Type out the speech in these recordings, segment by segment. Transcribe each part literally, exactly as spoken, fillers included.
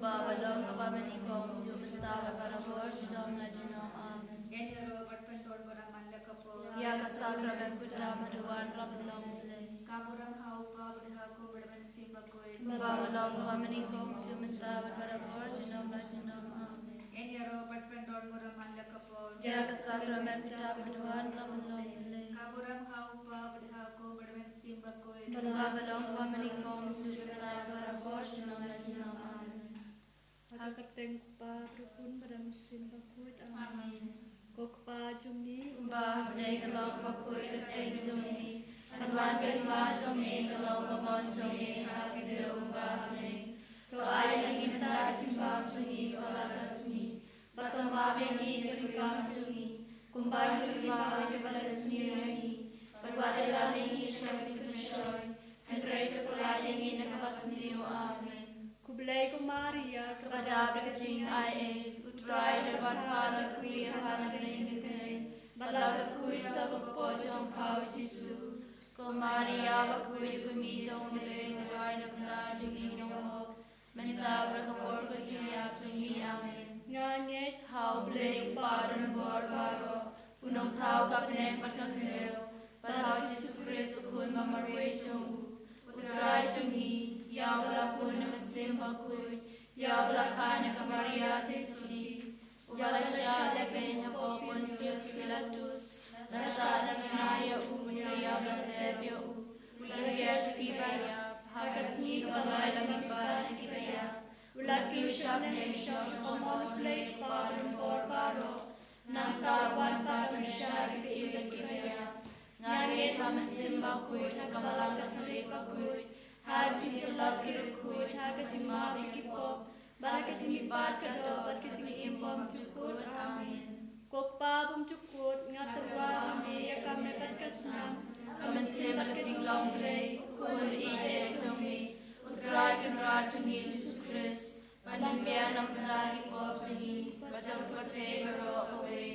Ba ba long kaba mynnyngkong, mynta bad barabor, junom la junom. Amen. Ngin ïaroh bad pyndonkam man la ka por. Ïa ka sakramen puta ba duwan la ban long Blei. Ka burom ha u Kpa bad ha u Khun bad ha u Mynsiem Bakhuid. Ba ba long kaba mynnyngkong, mynta bad barabor, junom la junom. Amen. Ngin ïaroh bad pyndonkam man la ka por. Ïa ka sakramen puta ba duwan la ban long Blei. Ka burom ha u Kpa bad ha u Khun bad ha u Mynsiem Bakhuid. Ba ba long kaba mynnyngkong, mynta bad barabor, junom la junom. Amen. Ha ka kyrteng u Kpa bad u Khun bad ha u Mynsiem Bakhuid. Amen. Amen. Ko Kpa jong ngi, uba ha bneng, ka long bakhuid ka kyrteng jong me. Kan wan ka hima jong me, kan long ka mon jong me ha ka khyndew kumba ha bneng. To ai ha ngi mynta ka jingbam jong ngi kaba la ka sngi. Bad to map ïa ngi ki ryngkang jong ngi, kumba ngi ruh ngi map ïa kiba la sniew ïa ngi. Bad wat ïalam ïa ngi sha ka jingpynshoi, hynrei to pyllait ïa ngi na kaba sniew. Amen. Khublei ko Maria, kaba dap da ka jingai ei, u Trai u don bad pha, la kyrkhu ïa pha na bneng kynthei, bad la kyrkhu ïa ka kpoh jong pha u Jisu. Ko Maria bakhuid, ko kmie jong U Blei, duwai na ka bynta jong ngi ki nonghok, mynta bad ha ka por ka jingïap jong ngi. Amen. Nga ngeit ha U Blei u Kpa donbor baroh, u Nongthaw ka bneng bad ka khyndew, bad ha u Jisu Khrist u Khun ba marwei jong u, u Trai jong ngi, ïa uba la bun na u Mynsiem Bakhuid, ïa uba la kha na ka Maria Theisotti, uba la shah lehbeiñ hapoh Pontius Pilatus, la sahnarphna ïa u, ïa uba la tep ïa u, u la hiar sha kiba ïap, ha ka sngi kaba lai u la mihpat na kiba ïap, u la kiew sha bneng, u shong sha ka mon U Blei u Kpa donbor baroh. Nangta u wan pat ban pynshai ïa kiba ïap. Nga ngeit ha u Mynsiem Bakhuid, ha ka Balang Katholik bakhuid, ha ka jingsyllok ki riewkhuid, ha ka jingmap ïa ki pop, bad ha ka jingmihpat ka doh, bad ka jingim bymjukut. Amen. Ko Kpa bymjukut, nga tyrwa ha me ïa ka met bad ka snam, ka mynsiem bad ka jinglong Blei, u Khun ba ïeit eh jong me, u Trai Kynrad jong ngi u Jisu Khrist, ban pynbiang na ka bynta ki pop jong ngi, bad jong ka pyrthei baroh kawei.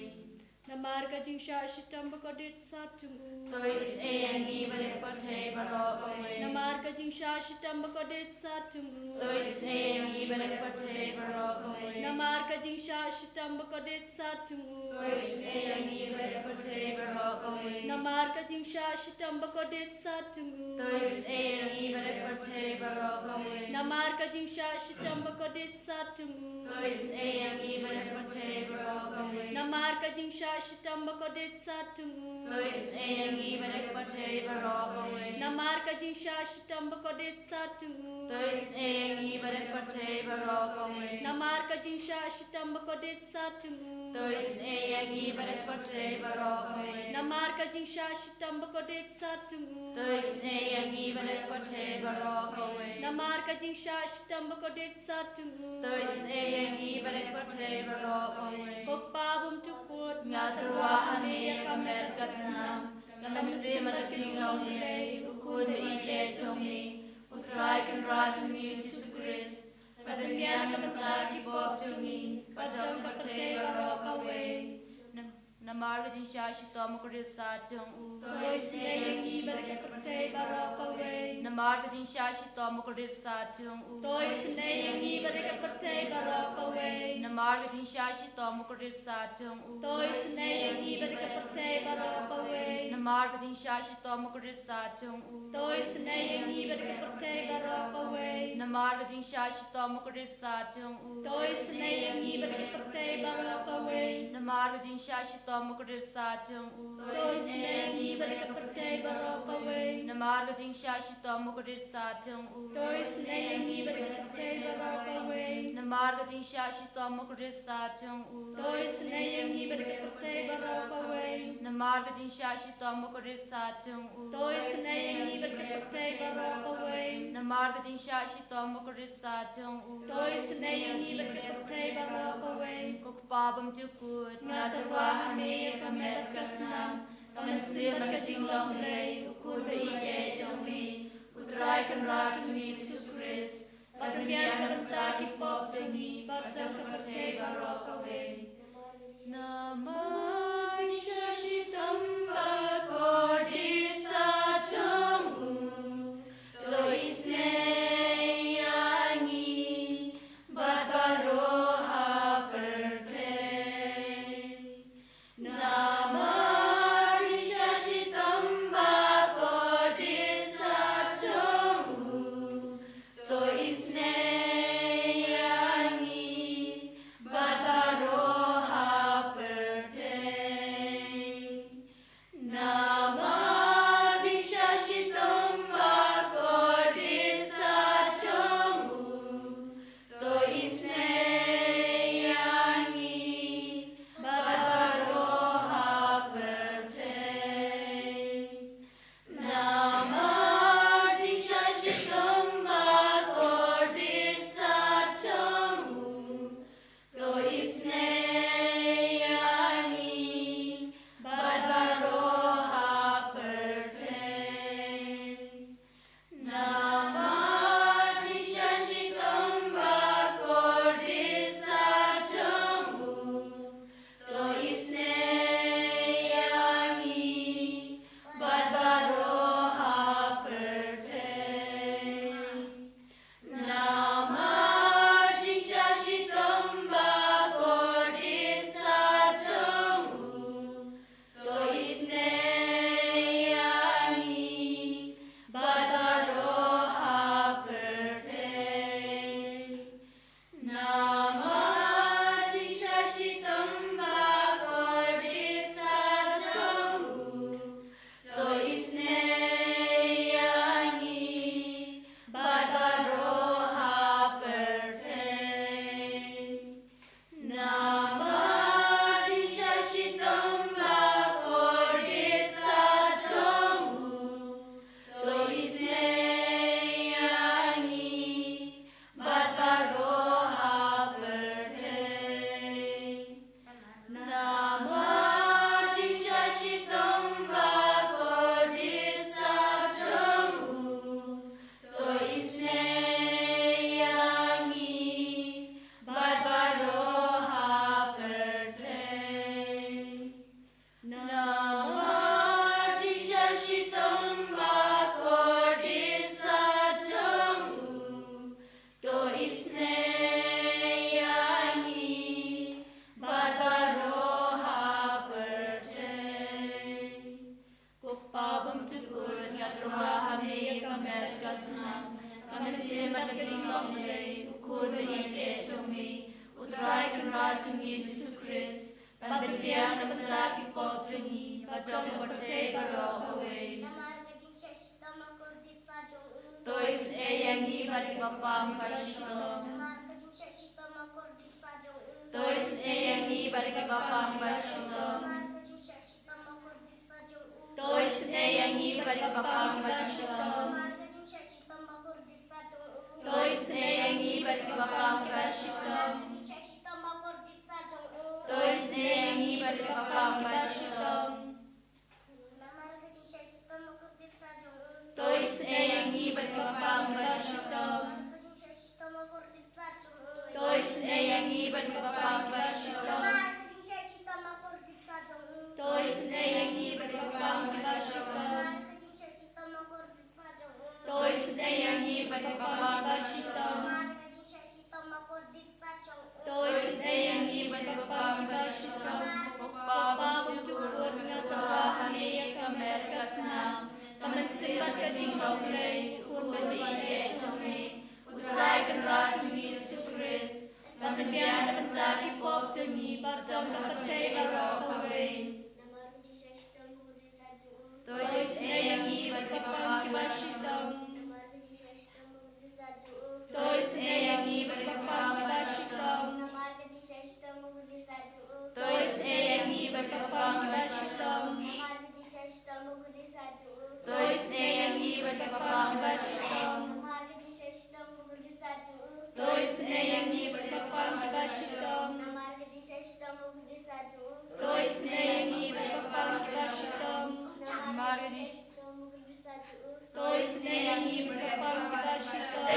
Namar ka jingshah shitom ba kordit sat jong u, to isynei ïa ngi bad ïa ka pyrthei baroh kawei. Namar ka jingshah shitom ba kordit sat jong u, to isynei ïa ngi bad ïa ka pyrthei baroh kawei. Namar ka jingshah shitom ba kordit sat jong u, to isynei ïa ngi bad ïa ka pyrthei baroh kawei. Namar ka jingshah shitom ba kordit sat jong u, to isynei ïa ngi bad ïa ka pyrthei baroh kawei. Namar ka jingshah shitom ba kordit sat jong u, to isynei ïa ngi bad ïa ka pyrthei baroh kawei. Namar ka jingshah shitom ba kordit sat jong u, to isynei ïa ngi bad ïa ka pyrthei baroh kawei. Namar ka jingshah shitom ba kordit sat jong u, to isynei ïa ngi bad ïa ka pyrthei baroh kawei. Namar ka jingshah shitom ba kordit sat jong u, to isynei ïa ngi bad ïa ka pyrthei baroh kawei. Namar ka jingshah shitom ba kordit sat jong u, to isynei ïa ngi bad ïa ka pyrthei baroh kawei. Namar ka jingshah shitom ba kordit sat jong u, to isynei ïa ngi bad ïa ka pyrthei baroh kawei. Ko Kpa bymjukut, nga tyrwa ha me ïa ka met ka snam, ka mynsiem bad ka jinglong Blei, u Khun ba ïeit eh jong me, u Trai Kynrad jong ngi u Jisu Khrist, ban pynbiang na ka bynta ki pop jong ngi, bad jong ka pyrthei baroh kawei. Nam-, namar ka jingshah shitom ba kordit sat jong u, to isynei ïa ngi bad ïa ka pyrthei baroh kawei. Namar ka jingshah shitom ba kordit sat jong u, to isynei ïa ngi bad ïa ka pyrthei baroh kawei. Namar ka jingshah shitom ba kordit sat jong u, to isynei ïa ngi bad ïa ka pyrthei baroh kawei. Namar ka jingshah shitom ba kordit sat jong u, to isynei ïa ngi bad ïa ka pyrthei baroh kawei. Namar ka jingshah shitom ba kordit sat jong u, to isynei ïa ngi bad ïa ka pyrthei baroh kawei. Namar ka jingshah shitom ba kordit sat jong u, to isynei ïa ngi bad ïa ka pyrthei baroh kawei. Namar ka jingshah shitom ba kordit sat jong u, to isynei ïa ngi bad ïa ka pyrthei baroh kawei. Namar ka jingshah shitom ba kordit sat jong u, to isynei ïa ngi bad ïa ka pyrthei baroh kawei. Namar ka jingshah shitom ba kordit sat jong u, to isynei ïa ngi bad ïa ka pyrthei baroh kawei. Namar ka jingshah shitom ba kordit sat jong u, to isynei ïa ngi bad ïa ka pyrthei baroh kawei. Ko Kpa bymjukut, nga tyrwa ha me ïa ka met ka snam, ka mynsiem bad ka jinglong Blei, u Khun ba ïeit eh jong me, u Trai Kynrad jong ngi u Jisu Khrist, ban pynbiang na ka bynta ki pop jong ngi, bad jong ka pyrthei baroh kawei. Namar ka jingshah shitom ba kordit sat jong u, to isynei ïa ngi bad Khun ba ïeit jong me, U Trai Kynrad jong ngi Jisu Khrist, ban pynbiang na ka bynta ki pop jong ngi bad jong ka pyrthei baroh kawei. Namar ka jingshisha shitom makordit sa jong u. To isynei ïa ngi bad kiba pang ba shitom. Namar ka jingshisha shitom makordit sa jong u. To isynei ïa ngi bad kiba pang ba shitom. Namar ka jingshisha shitom makordit sa jong u. To isynei ïa ngi bad kiba pang ba shitom. Namar ka jingshisha shitom makordit sa jong u. To isynei ïa ngi bad kiba pang ba shitom. Namar ka jingshisha shitom makordit sa jong u. To isynei ïa ngi bad kiba pang ba shitom. Namar ka jingshisha shitom makordit sa jong u. To isynei ïa ngi bad kiba pang ba shitom. Namar ka jingshisha shitom makordit sa jong u. To isynei ïa ngi bad kiba pang ba shitom. Namar ka jingshisha shitom makordit sa jong u. To isynei ïa ngi bad kiba pang ba shitom. Namar ka jingshisha shitom makordit sa jong u. To isynei ïa ngi bad kiba pang ba shitom. Namar ka jingshisha shitom makordit sa jong u. To isynei ïa ngi bad kiba pang ba shitom. Ko Kpa bymjukut, nga kwah ha me ïa ka met ka snam, ka mynsiem bad ka jinglong Blei, Khun ba ïeit jong me, U Trai Kynrad jong ngi Jisu Khrist, ban pynbiang na ka bynta ki pop jong ngi bad jong ka pyrthei baroh kawei. Namar ka jingshisha shitom makordit sa jong u. To isynei ïa ngi bad kiba pang ba shitom. Namar ka jingshisha shitom makordit sa jong u. To isynei ïa ngi bad kiba pang ba shitom. Namar ka jingshisha shitom makordit sa jong u. To isynei ïa ngi bad kiba pang ba shitom. Namar ka jingshisha shitom makordit sa jong u. To isynei ïa ngi bad kiba pang ba shitom. Namar ka jingshisha shitom makordit sa jong u. To isynei ïa ngi bad kiba pang ba shitom. Namar ka jingshisha shitom makordit sa jong u. To isynei ïa ngi bad kiba pang ba shitom. Namar ka jingshisha shitom makordit sa jong u. To isynei ïa ngi bad kiba pang ba shitom.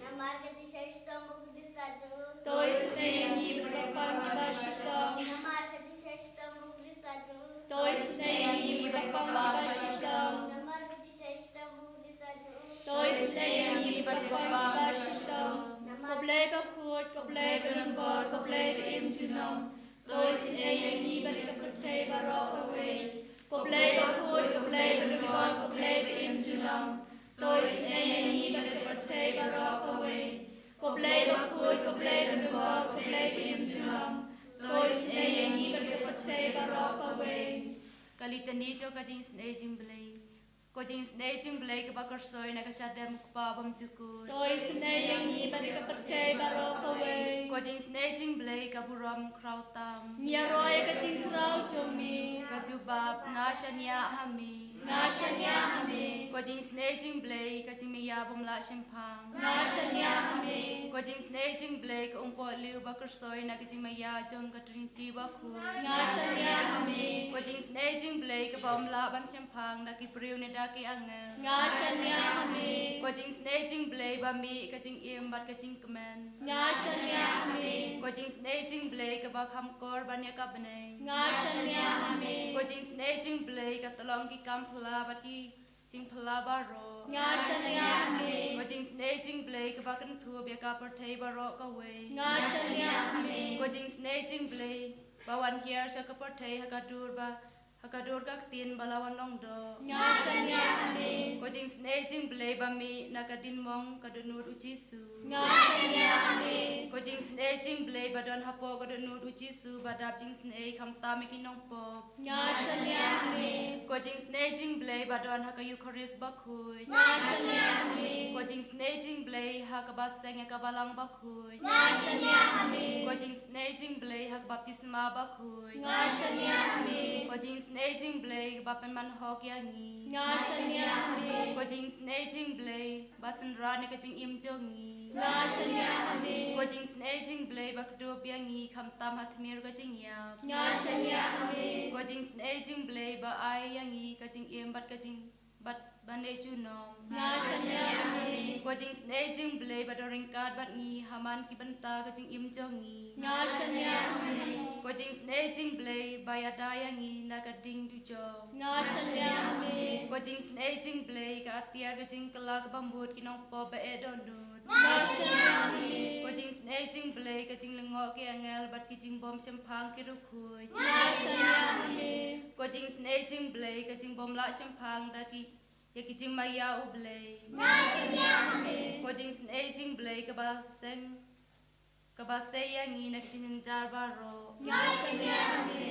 Namar ka jingshisha shitom makordit sa jong u. To isynei ïa ngi bad kiba pang ba shitom. Namar ka jingshisha shitom makordit sa jong u. To isynei ïa ngi bad kiba pang ba shitom. Namar ka jingshisha shitom makordit sa jong u. To isynei ïa ngi bad kiba pang ba shitom. Namar Ko Blei bakhuid, ko Blei badonbor, ko Blei ba im junom. To isynei ïa ngi bad ka pyrthei baroh kawei. Ko Blei bakhuid, ko Blei badonbor, ko Blei ba im junom. To isynei ïa ngi bad ka pyrthei baroh kawei. Ko Blei bakhuid, ko Blei badonbor, ko Blei ba im junom. To isynei ïa ngi bad ka pyrthei baroh kawei. Ka Litani jong ka Jingisynei Jingblei. Ko Jingisynei Jingblei kaba kyrsoi na ka shadem U Kpa bymjukut. To isynei ïa ngi bad ka pyrthei baroh kawei. Ko Jingisynei Jingblei ka burom khraw tam. Ngi ïaroh ïa ka jingkhraw jong me. Ka jubab, nga shaniah ha me. Nga shaniah ha me. Ko Jingisynei Jingblei ka jingmaïa bym lah shemphang. Nga shaniah ha me. Ko Jingisynei Jingblei ka umpohliew ba kyrsoi na ka jingmaïa jong ka Trinity bakhuid. Nga shaniah ha me. Ko Jingisynei Jingblei kaba ym lah ban shemphang da ki briew ne da ki angel. Nga shaniah ha me. Ko Jingisynei Jingblei ba mih ka jingim bad ka jingkmen. Nga shaniah ha me. Ko Jingisynei Jingblei kaba kham kor ban ïa ka bneng. Nga shaniah ha me. Ko Jingisynei Jingblei ka tyllong ki kam phylla bad ki jingphylla baroh. Nga shaniah ha me. Ko Jingisynei Jingblei kaba kynthup ïa ka pyrthei baroh kawei. Nga shaniah ha me. Ko Jingisynei Jingblei ba wan hiar sha ka pyrthei ha ka dur ba, ha ka dur ka ktien ba la wan long doh. Nga shaniah ha me. Ko Jingisynei Jingblei ba mih na ka diengmong ka dohnud U Jisu. Nga shaniah ha me. Ko Jingisynei Jingblei ba don hapoh ka dohnud U Jisu ba dap jingisynei khamtam ïa ki nongpop. Nga shaniah ha me. Ko Jingisynei Jingblei ba don ha ka Eukharist bakhuid. Nga shaniah ha me. Ko Jingisynei Jingblei ha kaba seng ïa ka Balang bakhuid. Nga shaniah ha me. Ko Jingisynei Jingblei ha ka baptisma bakhuid. Nga shaniah ha me. Ko Jingisynei Jingblei kaba pynman hok ïa ngi. Nga shaniah ha me. Ko Jingisynei Jingblei ba synran ïa ka jingim jong ngi. Nga shaniah ha me. Ko Jingisynei Jingblei ba kdup ïa ngi khamtam ha tmier ka jingïap. Nga shaniah ha me. Ko Jingisynei Jingblei ba ai ïa ngi ka jingim bad ka jing, bad ban leit junom. Nga shaniah ha me. Ko Jingisynei Jingblei ba don ryngkat bad ngi ha man ki bynta ka jingim jong ngi. Nga shaniah ha me. Ko Jingisynei Jingblei ba ïada ïa ngi na ka ding dujok. Nga shaniah ha me. Ko Jingisynei Jingblei ka atiar ka jingkylla kaba mut ki nongpop ba eh dohnud. Nga shaniah ha me. Ko Jingisynei Jingblei ka jinglyngngoh ki angel bad ki jingbym shemphang ki riewkhuid. Nga shaniah ha me. Ko Jingisynei Jingblei ka jingbym lah shemphang da ki, ïa ki jingmaïa U Blei. Nga shaniah ha me. Ko Jingisynei Jingblei kaba seng kaba sei ïa ngi na ki jingjynjar baroh. Nga shaniah ha me.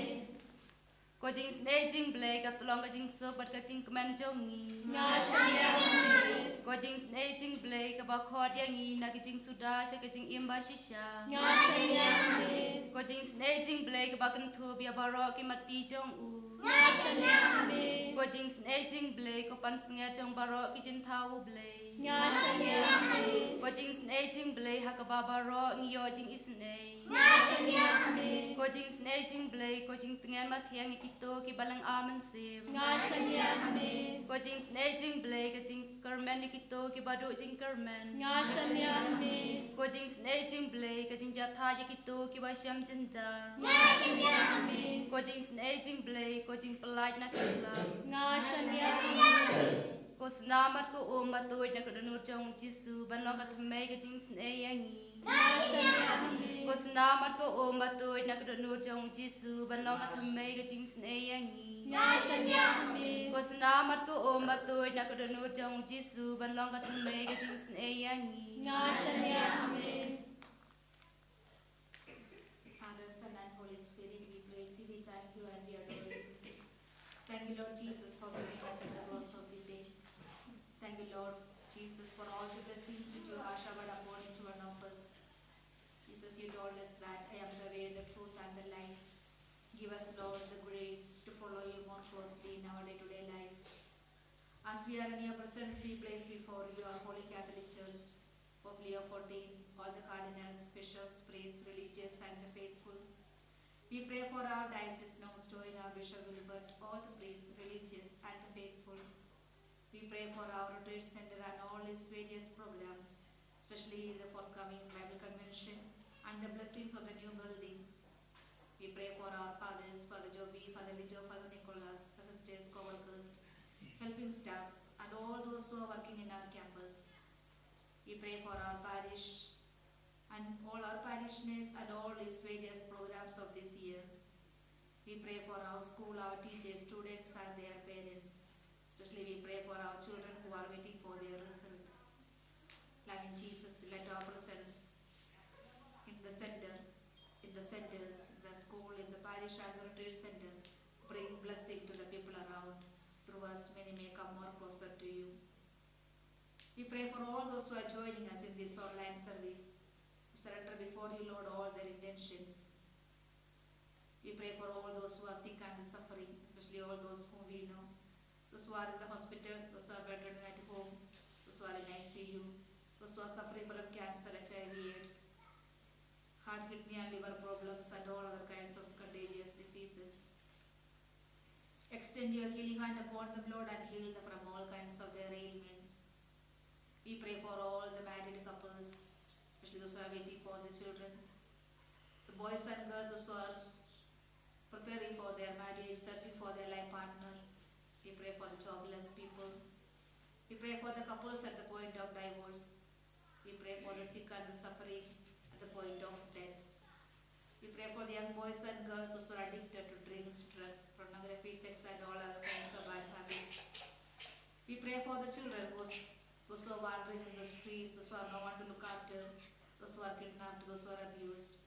Ko jingsnei jong U Blei, ka tyllong ka jingsuk bad ka jingkmen jong ngi. Nga shaniah ha me. Ko jingsnei jong U Blei, kaba khot ïa ngi na ki jingsuda sha ka jingim bashisha. Nga shaniah ha me. Ko jingsnei jong U Blei, kaba kynthup ïa baroh ki matti jong u. Nga shaniah ha me. Ko jingsnei jong U Blei, ko pansngiat jong baroh ki jingthaw U Blei. Nga shaniah ha me. Ko jingsnei jong U Blei, ha kaba baroh ngi ïoh jingisnei. Nga shaniah ha me. Ko jingsnei jong U Blei, ko jingtngen mathiang ïa kito kiba lynga mynsiem. Nga shaniah ha me. Ko jingsnei jong U Blei, ka jingkyrmen ïa kito kiba duh jingkyrmen. Nga shaniah ha me. Ko jingsnei jong U Blei, ka jingjahthait ïa kito kiba shem jynjar. Nga shaniah ha me. Ko jingsnei jong U Blei, ko jingpyllait na ki lak. Nga shaniah ha me. Ko snam bad ko um ba tuid na ka dohnud jong U Jisu ban long ka thymmei ka jingsnei ïa ngi. Nga shaniah ha me. Ko snam bad ko um ba tuid na ka dohnud jong U Jisu ban long ka thymmei ka jingsnei ïa ngi. Nga shaniah ha me. Ko snam bad ko um ba tuid na ka dohnud jong U Jisu ban long ka thymmei ka jingsnei ïa ngi. Nga shaniah ha me. Father, Son, and Holy Spirit, we praise you, we thank you, and we adore you. Thank you, Lord Jesus, for giving us at the cross of the day. Thank you, Lord Jesus, for all the blessings which you have showered upon each one of us. Jesus, you told us that I am the way, the truth, and the life. Give us, Lord, the grace to follow you more closely in our day-to-day life. As we are in your presence, we place before you our Holy Catholic Church, Pope Leo fourteen, all the cardinals, bishops, priests, religious, and the faithful. We pray for our diocese, Nongstoin, our Bishop Wilbert, all the priests, religious, and the faithful. We pray for our retreat center and all its various programs, especially the forthcoming Bible convention and the blessings of the new building. We pray for our fathers, Father Joby, Father Lijo, Father Nicholas, the sisters, co-workers, helping staffs, and all those who are working in our campus. We pray for our parish and all our parishioners and all these various programs of this year. We pray for our school, our teachers, students, and their parents. Especially, we pray for our children who are waiting for their result. Loving Jesus, let our presence in the center, in the centers, the school, in the parish, and the retreat center, bring blessing to the people around. Through us, many may come more closer to you. We pray for all those who are joining us in this online service. We surrender before you, Lord, all their intentions. We pray for all those who are sick and suffering, especially all those whom we know. Those who are in the hospital, those who are bedridden at home, those who are in I C U, those who are suffering from cancer, H I V, AIDS, heart, kidney, and liver problems, and all other kinds of contagious diseases. Extend your healing hand upon them, Lord, and heal them from all kinds of their ailments. We pray for all the married couples, especially those who are waiting for the children. The boys and girls, those who are preparing for their marriage, searching for their life partner. We pray for the jobless people. We pray for the couples at the point of divorce. We pray for the sick and the suffering at the point of death. We pray for the young boys and girls, those who are addicted to drinks, drugs, pornography, sex, and all other kinds of bad habits. We pray for the children, those, those who are wandering in the streets, those who have no one to look after, those who are kidnapped, those who are abused.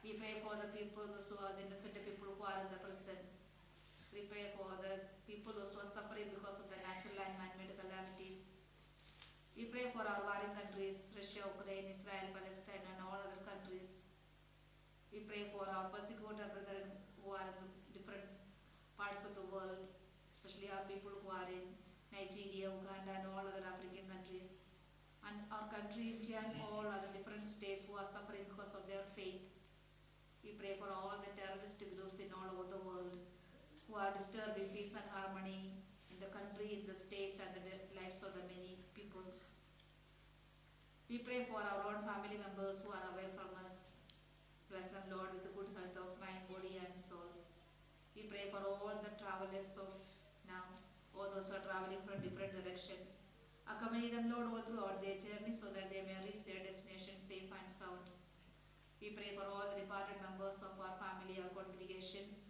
We pray for the people, those who are the innocent people who are in the prison. We pray for the people, those who are suffering because of the natural and man-made calamities. We pray for our warring countries, Russia, Ukraine, Israel, Palestine, and all other countries. We pray for our persecuted brethren who are in different parts of the world, especially our people who are in Nigeria, Uganda, and all other African countries, and our country, India, and all other different states who are suffering because of their faith. We pray for all the terrorist groups in all over the world who are disturbing peace and harmony in the country, in the states, and the lives of the many people. We pray for our own family members who are away from us. Bless them, Lord, with the good health of mind, body, and soul. We pray for all the travelers of now, all those who are traveling from different directions. Accompany them, Lord, all throughout their journey so that they may reach their destination safe and sound. We pray for all the departed members of our family, our congregations,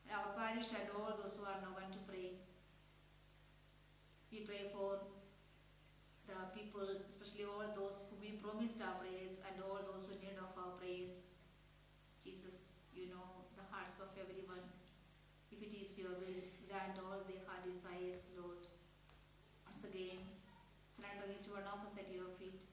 and our parish, and all those who are now going to pray. We pray for the people, especially all those who we promised our prayers and all those who your will, grant all their heart desires, Lord. Once again, surrendering each one of us at your feet,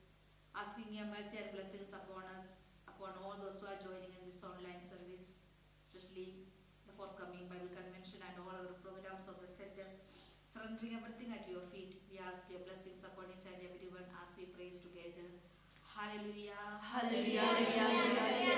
asking your mercy and blessings upon us, upon all those who are joining in this online service, especially the forthcoming Bible convention and all other programs of the center. Surrendering everything at your feet, we ask your blessings upon each and everyone as we praise together. Hallelujah. Hallelujah.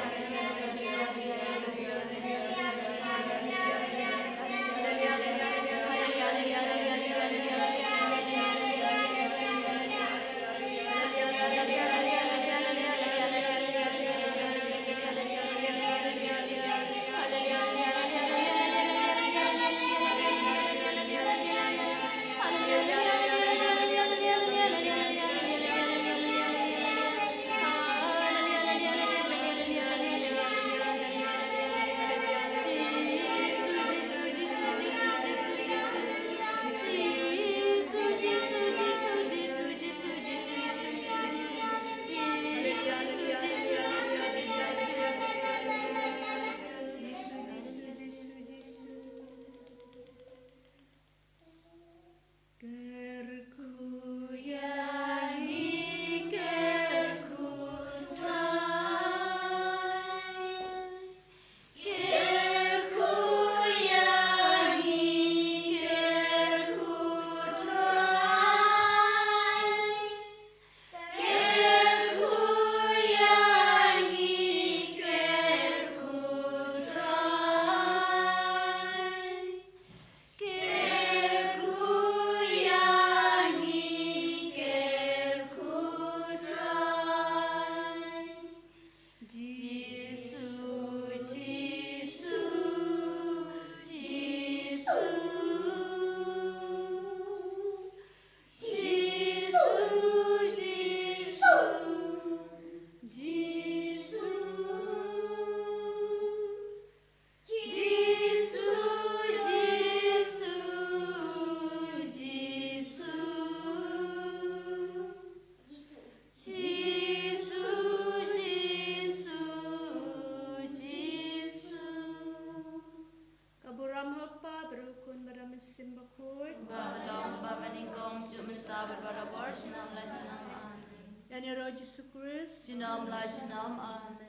Ka burom ha u Kpa bad ha u Khun bad ha u Mynsiem Bakhuid. Ba ha u long, ba ha u nyngkong, juh mynta bad barabor, junom la junom. Amen. Ïa u Jisu Khrist. Junom la junom. Amen.